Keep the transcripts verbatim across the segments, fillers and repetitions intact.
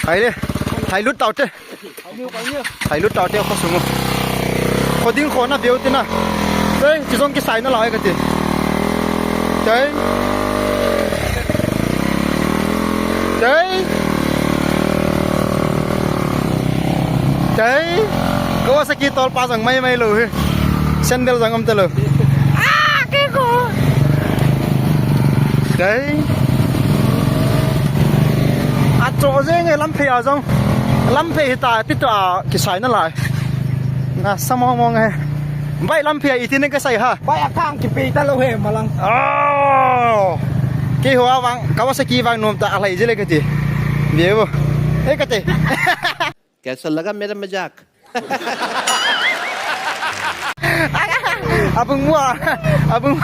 Hai le, hai lut tau te. Hai lut tau te kho sung u. Kho ding kho na veu te na. Te, chi jong kisai na lai kati. Te. Te. Te. Kawasaki tol pa jong mai mai lou hi. Sandal jong um ta lou. Ah, ke ko. Te. A cho jeng e lamphei a jong. Lamphei hita ti to a kisai na lai. Na sa mong mong e. Bai lamphei a iti ne kasai ha. Bai a khang kipe ta lou he malang. Oh. Keiho a vang, Kawasaki vang nom ta a lai je le kati. Veu. E kati. कैसा लगा मेरा मजाक? Abung bua, abung,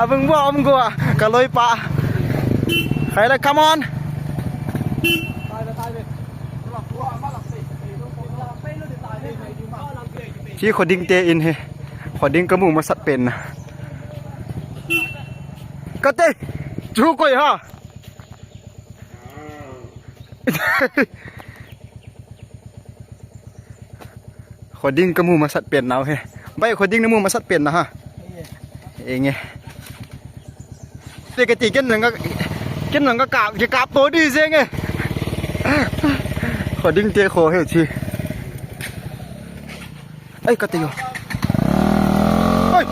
abung bua om gua, kaloi pa. Khaila, come on. Chi khoding te in he, khoding kamu masat pen na. Kate, chu koi ha. Khoding kamu masat pen nau he. Bai khoding namu masat pen na ha. Enge. Te kati ken nang ka, ken nang ka kap, ke kap to di jeng e. Khoding te kho he chi. Ai, kate yo. Oi.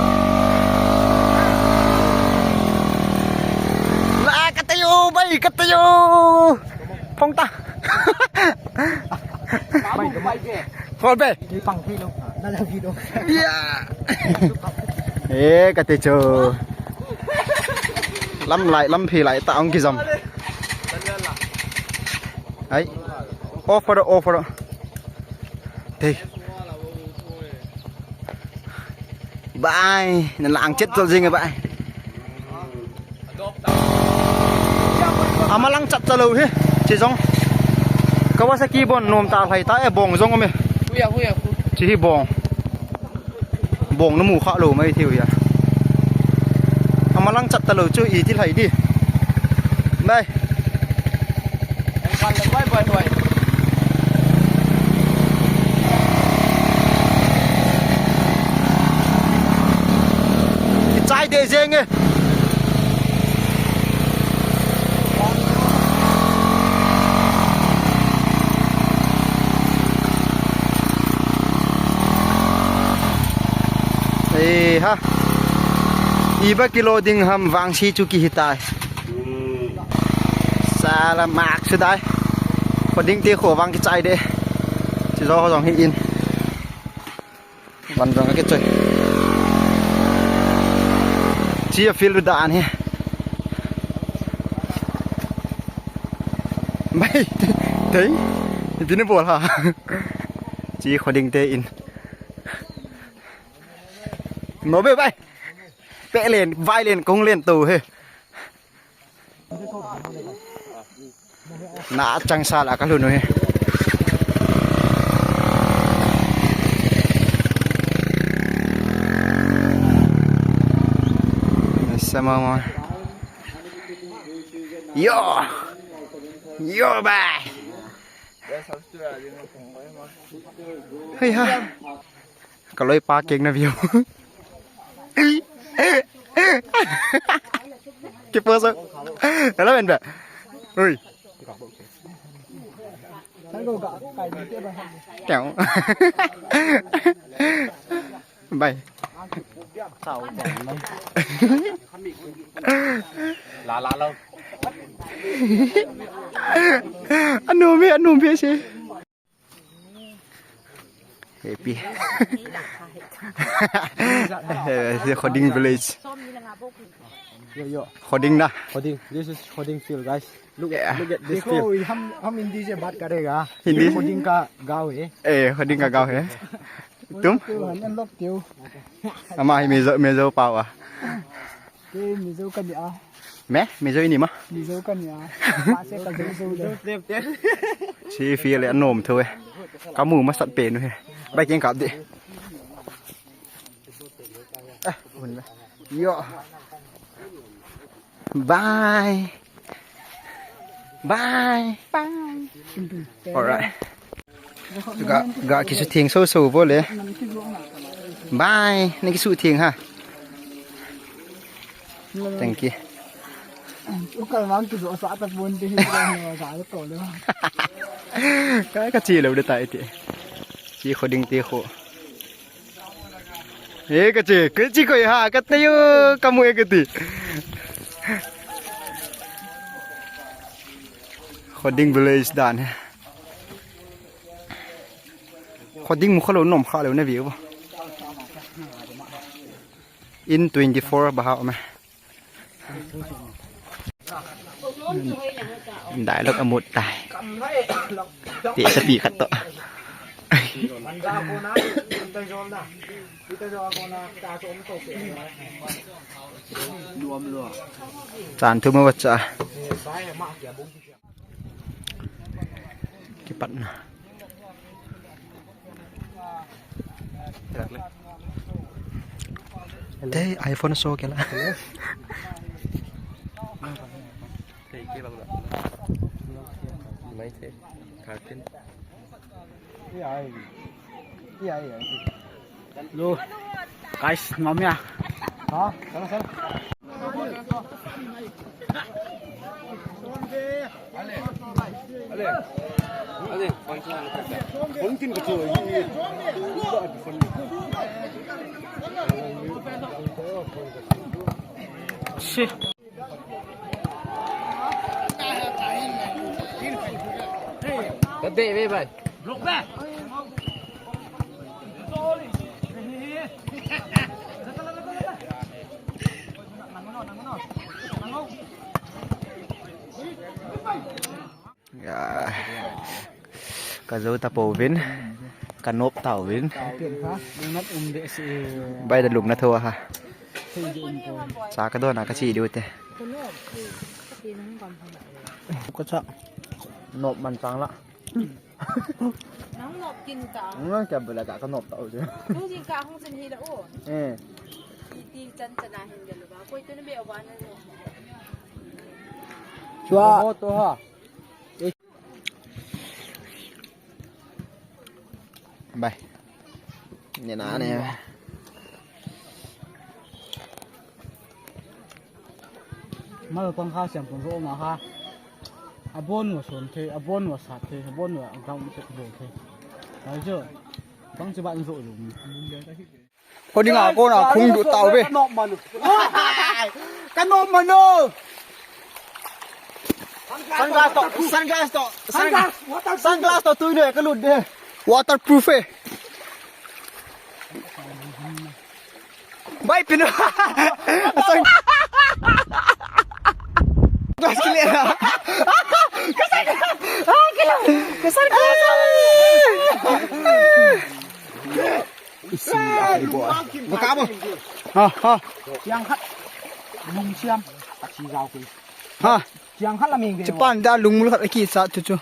La, kate yo, bai, kate yo. Phong ta. Khol be. Ya. E, kate cho. Lam lai, lamphei lai ta ong kijam. Ai. Off road, off road. Te. Bai, na lang chet chol jing e bai. Ama lang chat chalou hi, chi jong. Kawasaki bon nom ta lai ta e bong jong um e. Huya, huya, hu. Chi hi bong. Bong namu kha lou mai thiu ya. Ama lang chat talou chu iti lai di. Bai. Kichai de jeng e. Ei ha. Iba kilo ding ham vangsi chu kihi tai. Sala mak sudai. Khoding te kho vang kichai de. Chi jo ho jong hi in. Van jong kichai. Chi a field dan hi. Bai. Tei. Ipi nabol ha. Chi khoding te in. No be bai. Pe len, vai len, kong len to he. Na chang sa la ka lhun u hi. Sama ma. Yo. Yo bai. Hei ha. Ka loi pa keng na view. Ki pose. Hello, en ba. Ui. Teo. Bai. La la lo. Anu mi, anu mi si. Happy. Eh, the Khoding village. Yo, yo. Khoding na. Khoding. This is Khoding field, guys. Look, yeah, look at this field. हम, हम हिंदी से बात करेगा। हिंदी? ये खोडिंग का गांव है। ए, खोडिंग का गांव है। तुम? हम लोग क्यों? Ama hi Mizo, Mizo pa a. Ke Mizo ka ni a. Me, Mizo ini ma. Mizo ka ni a. Pa se ka Mizo le. Si feel le anom thu e. Kamu masat pen u he. Bai keng kap di. Eh, un le. Yo. Bye. Bye. Bye. Alright. Ga, ga kisu theng so so bole. Bye. Na kisu theng ha. Thank you. Ukal mang kisu sa ta bon de sa ta to le. Ka, ka chi lo de tai te. Chi kho ding te kho. E, ka che, ka chi ko ha, ka te yo, ka mu e ka ti. Khoding village dan he. Khoding mu kha lo nom kha lo na view. In twenty-four baha me. Dialogue amut tai. Ti sa pi khat to. Chan thu ma vacha. Kipatna. Te iPhone so kela. Mai the. Khakin. Lo. Guys, ngam ya. Ha? Sana, sana. Si. Ka dei ve bai. Ya. Ka jou ta pouvin. Ka nop tauvin. Bai da lum na tho ha. Cha ka dona ka chi diu te. Ka cha. Nop man chang la. Nang nop kin ka. Nang kya bela ka, ka nop tau je. Tu jing ka hung sin hi la o. Eh. Ti, ti chan chan a hin de lo ba. Koi tu na be o ba na lo. Chua. Ho to ha. Bai. Ni na ni. Mal pang kha siam pun ro ma kha. Abon wa son the, abon wa sat the, abon wa gam se bol the. Ai jo. Bang che ba in ro lu. Kho dinga kona khung du tau ve. Ka nop mano. Ka nop mano. Sunglass to, sunglass to, sunglass, sunglass to tui ne ka lut de. Waterproof e. Bai pin. Sang. Das kile. Ka sunglass. Ka sunglass. Isi, aku buat. Buka apa? Ha, ha. Chiang khat. Lung siam. Achi jao kui. Ha. Chiang khat la ming de. Chipan da lung mul khat aki sa tu chu.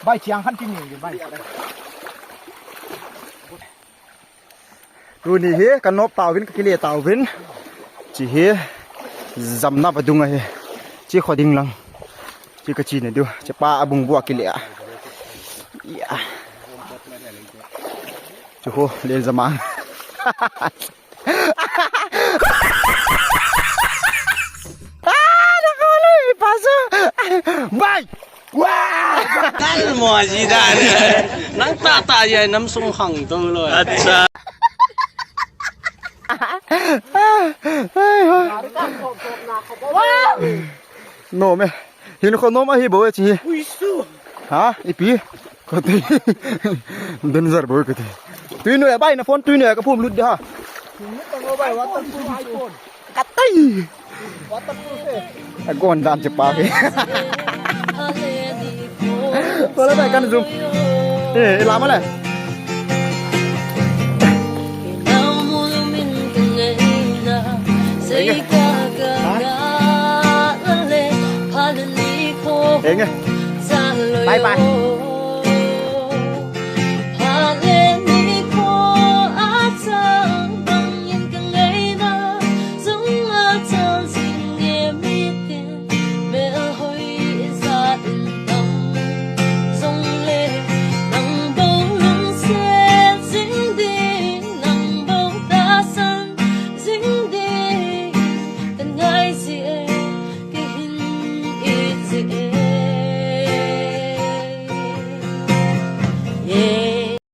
Bai chiang khat ki ming de bai. Tuni hi ka nop tauvin, ka kile tauvin. Chi hi jamna vadung ahi. Chi kho ding lang. Chi ka chi na diu. Chi pa abung bua kile a. Ya. Chu ho, lel jamang. Ah, na ko le, paso. Bai. Wa! Kal mo ji dan. Nang ta ta ya nam sung khang to lo. Acha. Ai, ai. Wow. No me. Hin kho nom ahi bou e chi. Ui su. Ha? Ipi? Kati. Danger bou kati. Tui nu e bai na phone tui nu e ka phum lut de ha. Kati. Agon dan che pa ke. Wala bai kan zoom. Eh, lama le. Enge. Bye bye.